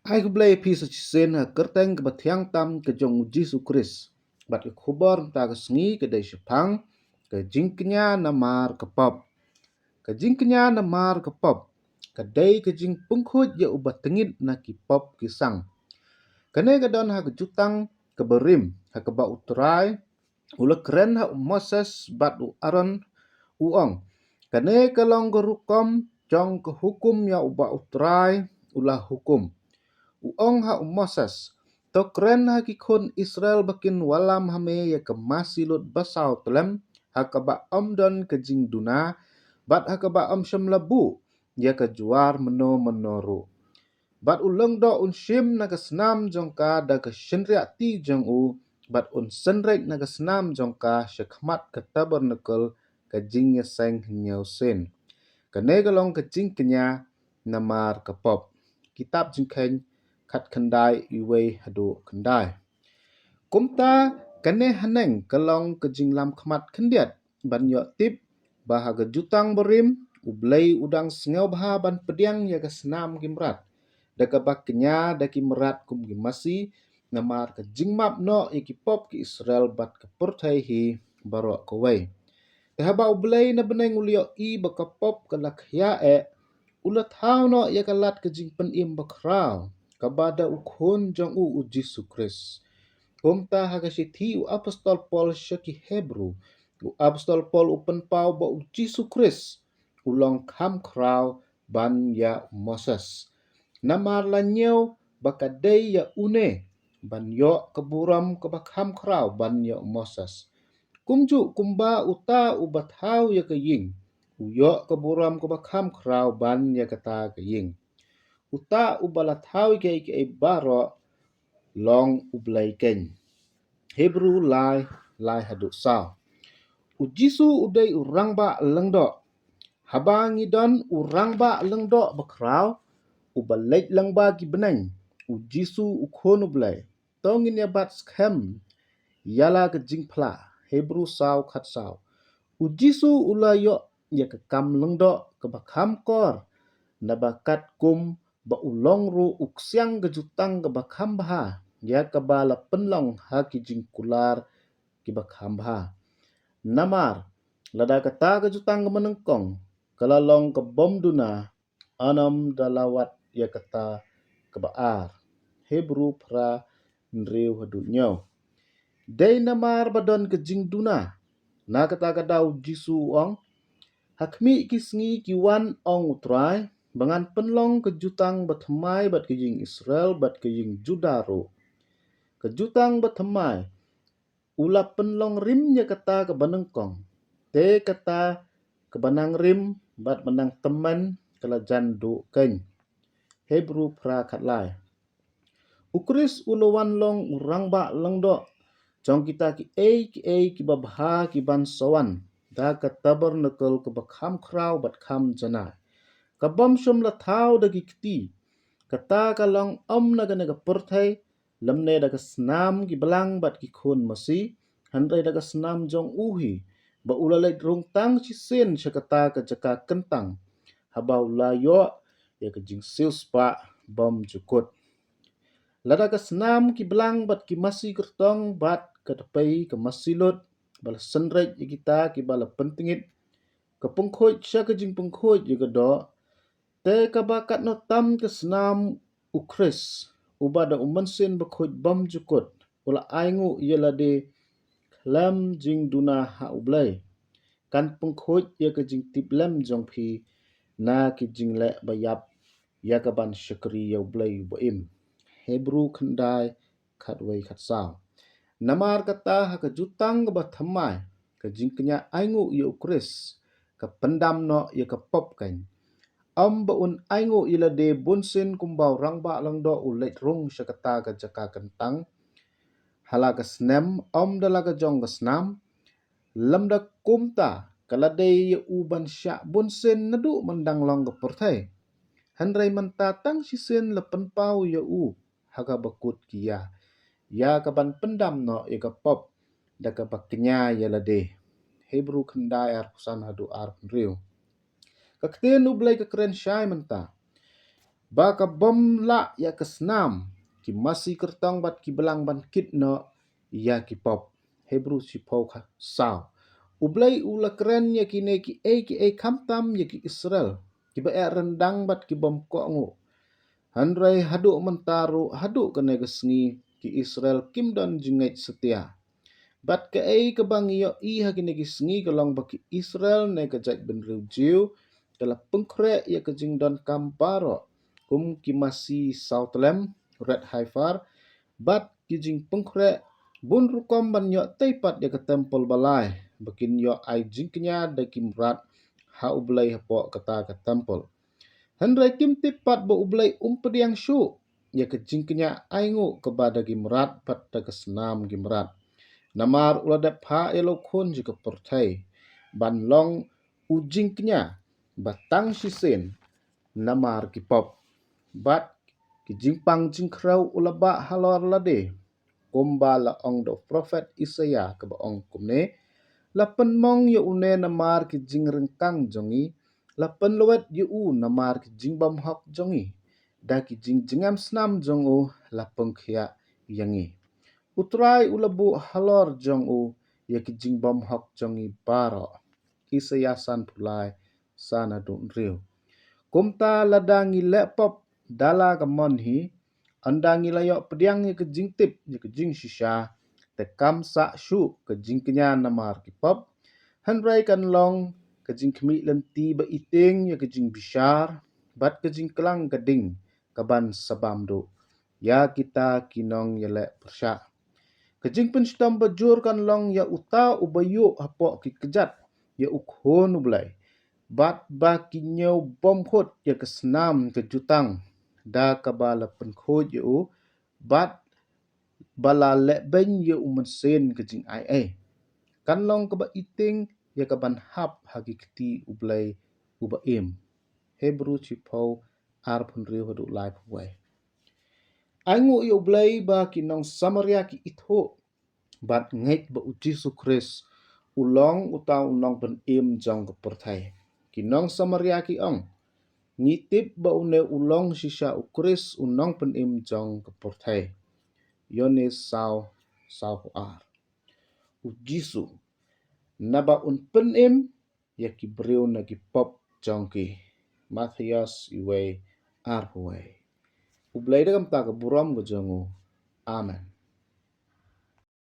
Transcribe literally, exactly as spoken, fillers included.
Ai khublei phi sa shisien ha kyrteng kaba thiang tam ka jong u Jisu Khrist. Bad ka khubor mynta ka sngi ka dei shaphang ka jingkñia namar ka pop. Ka jingkñia namar ka pop ka dei ka jingpynkhuid ïa uba tyngit na ki pop ki sang. Kane ka don ha ka jutang kaba rim ha kaba U Trai u la kren ha u Moses bad u Aaron, u ong, kane ka long ka rukom jong ka hukum ïa uba U Trai u la hukum. U ong ha u Moses, to kren ha ki khun Israel ba kin wallam ha me ïa ka masi lut ba saw tlem ha kaba ym don ka jingduna bad ha kaba ym shym la buh ïa ka jwar mynno mynno ruh. Bad u lyngdoh un shim na ka snam jong ka da ka shynriah ti jong u, bad un synreit na ka snam jong ka sha khmat ka tabernacle ka jingïaseng hynñiew sien. Kane ka long ka jingkñia namar ka pop. Kitab Jingkheiñ khatkhyndai, wei haduh khyndai. Kumta kane haneng ka long ka jinglam khmat khyndiat ban ïoh tip ba ha ka jutang barim U Blei u dang sngewbha ban pdiang ïa ka snam ki mrad da kaba kñia da ki mrad kum ki masi namar ka jingmap noh ïa ki pop ki Israel bad ka pyrthei hi baroh kawei. Te haba U Blei na bneng u la ïohi ba ka pop ka la khia eh, u la thaw noh ïa ka lad ka jingpynim bakhraw kaba da u Khun jong u, u Jisu Khrist. Kumta ha ka shithi u apostol Paul sha ki Hebru, u apostol Paul u pynpaw ba u Jisu Khrist u long kham khraw ban ïa u Moses. Namar la ñiew ba ka dei ïa une ban ïoh ka burom kaba kham khraw ban ïa u Moses. Kumjuh kumba uta uba thaw ïa ka ïing u ïoh ka burom kaba kham khraw ban ïa kata ka ïing. Uta uba la thaw ïa kiei kiei baroh long U Blei keiñ. Hebru lai, lai haduh saw. U Jisu u dei u rangbah lyngdoh. Haba ngi don u rangbah lyngdoh bakhraw uba leit lyngba ki bneng, u Jisu u Khun U Blei, to ngin ïa bat skhem ïa la ka jingphla. Hebru saw khatsaw. U Jisu u la ïoh ïa ka kam lyngdoh kaba kham kor naba katkum ba u long ruh u ksiang ka jutang kaba kham bha ïa kaba la pynlong ha ki jingkular kiba kham bha. Namar lada kata ka jutang kaba nyngkong ka la long ka bym duna, yn ym da la wad ïa kata kaba ar. Hebru phra, hynriew haduh hynñiew. Dei namar ba don ka jingduna, na kata ka daw u Jisu u ong, ha khmih ki sngi ki wan, ong U Trai, ba ngan pynlong ka jutang bathymmai bad ka ïing Israel bad ka ïing Juda ruh. Ka jutang bathymmai u la pynlong rim ïa kata kaba nyngkong. Te kata kaba nang rim bad ba nang tymmen ka la jan duh keiñ. Hebru phra khatlai. U Khrist u la wan long u rangbah lyngdoh jong kita kiei kiei kiba bha kiban sa wan da ka tabernacle kaba kham khraw bad kham janai, ka bym shym la thaw da ki kti. Kata ka long ym na kane ka pyrthei, lymne da ka snam ki blang bad ki khun masi, hynrei da ka snam jong u hi, ba u la leit rung tang shisien sha kata ka jaka kyntang, haba u la ïoh ïa ka jingsiewspah bymjukut. Lada ka snam ki blang bad ki masi kyrtong bad ka dpei ka masi lut ba la synreit ïa kita kiba la pyntngit, ka pynkhuid sha ka jingpynkhuid ïa ka doh, te kaba katno tam ka snam u Khrist, uba da u Mynsiem Bakhuid bymjukut u la ainguh ïa lade khlem jingduna ha U Blei, kan pynkhuid ïa ka jingtiplem jong phi na ki jingleh ba ïap ïa kaban shakri ïa U Blei uba im. Hebru khyndai, khatwei khatsaw. Namar kata ha ka jutang kaba thymmai, ka jingkñia ainguh ïa u Khrist ka pyndam noh ïa ka pop keiñ. Ym ba un ainguh ïa lade bunsien kumba u rangbah lyngdoh u leit rung sha kata ka jaka kyntang ha la ka snem, ym da la ka jong ka snam, lymda kumta ka la dei ïa u ban shah bunsien naduh myndang long ka pyrthei. Hynrei mynta tang shisien la pynpaw ïa u ha kaba kut ki ïa, ïa kaban pyndam noh ïa ka pop da kaba kñia ïa lade. Hebru khyndai, arphew san haduh arphew hynriew. Ka ktien U Blei ka kren shai mynta. ba ka bym lah ïa ka snam, ki masi kyrtong bad ki blang ban kit noh ïa ki pop. Hebru shiphew kha saw. U Blei u la kren ïa kine kiei kiei khamtam ïa ki Israel, kiba eh ryndang bad ki bym kohnguh. Hynrei haduh mynta ruh, haduh kane ka sngi, ki Israel kim don jingngeit satia. Bad kaei kaba ngi ïohi ha kine ki sngi ka long ba ki Israel ne ka jaitbynriew Jiw ka la pynkhreh ïa ka jingdonkam baroh, kum ki masi sawtlem, red heifer, bad ki jingpynkhreh bun rukom ban ïoh tei pat ïa ka templ ba lai, ba kin ïoh ai jingkñia da ki mrad ha U Blei hapoh kata ka templ. Hynrei kim tip pat ba U Blei um pdiang shuh ïa ka jingkñia ainguh kaba da ki mrad bad da ka snam ki mrad. Namar u la dep phah ïa la u Khun jong ka pyrthei ban long u jingkñia ba tang shisien namar ki pop. Bad ki jingpang jingkhrew u la bah halor lade, kumba la ong da u prophet Isaïah kaba ong kumne: La pynmong ïa une namar ki jingryngkang jong ngi, la pynlwet ïa u namar ki jingbymhok jong ngi, da ki jingjngem snam jong u la pynkhiah ïa ngi. U Trai u la buh halor jong u ïa ki jingbymhok jong ngi baroh. Isaïah sanphew lai, san haduh hynriew. Kumta lada ngi leh pop da la ka mon hi, ynda ngi la ïoh pdiang ïa ka jingtip, ïa ka jingshisha, te kam sah shuh ka jingkñia namar ki pop, hynrei kan long ka jingkhmih lynti ba itieng ïa ka jingbishar bad ka jingklang ka ding kaban sa bam duh ïa kita ki nongïaleh pyrshah. Ka jingpynshitom bajur kan long ïa uta uba ïuh hapoh ki kjat ïa U Khun U Blei, bad ba ki ñiew bymkhut ïa ka snam ka jutang da kaba la pynkhuid ïa u, bad ba la lehbeiñ ïa u mynsiem ka jingaiei. Kan long kaba itieng ïa kaban hap ha ki kti U Blei uba im. Hebru shiphew, arphew hynriew haduh laiphew wei. Ainguh ïa U Blei ba ki nong Samaria ki ithuh bad ngeit ba U Jisu Khrist u long uta u nongpynim jong ka pyrthei. Ki nong Samaria ki ong: Ngi tip ba une u long shisha U Khrist u nongpynim jong ka pyrthei. Ïoannis saw, sawphew ar. U Jisu, naba un pynim ïa ki briew na ki pop jong ki. Mathaios iwei, arphew wei. U Blei da kumta ka burom ka jong u. Amen.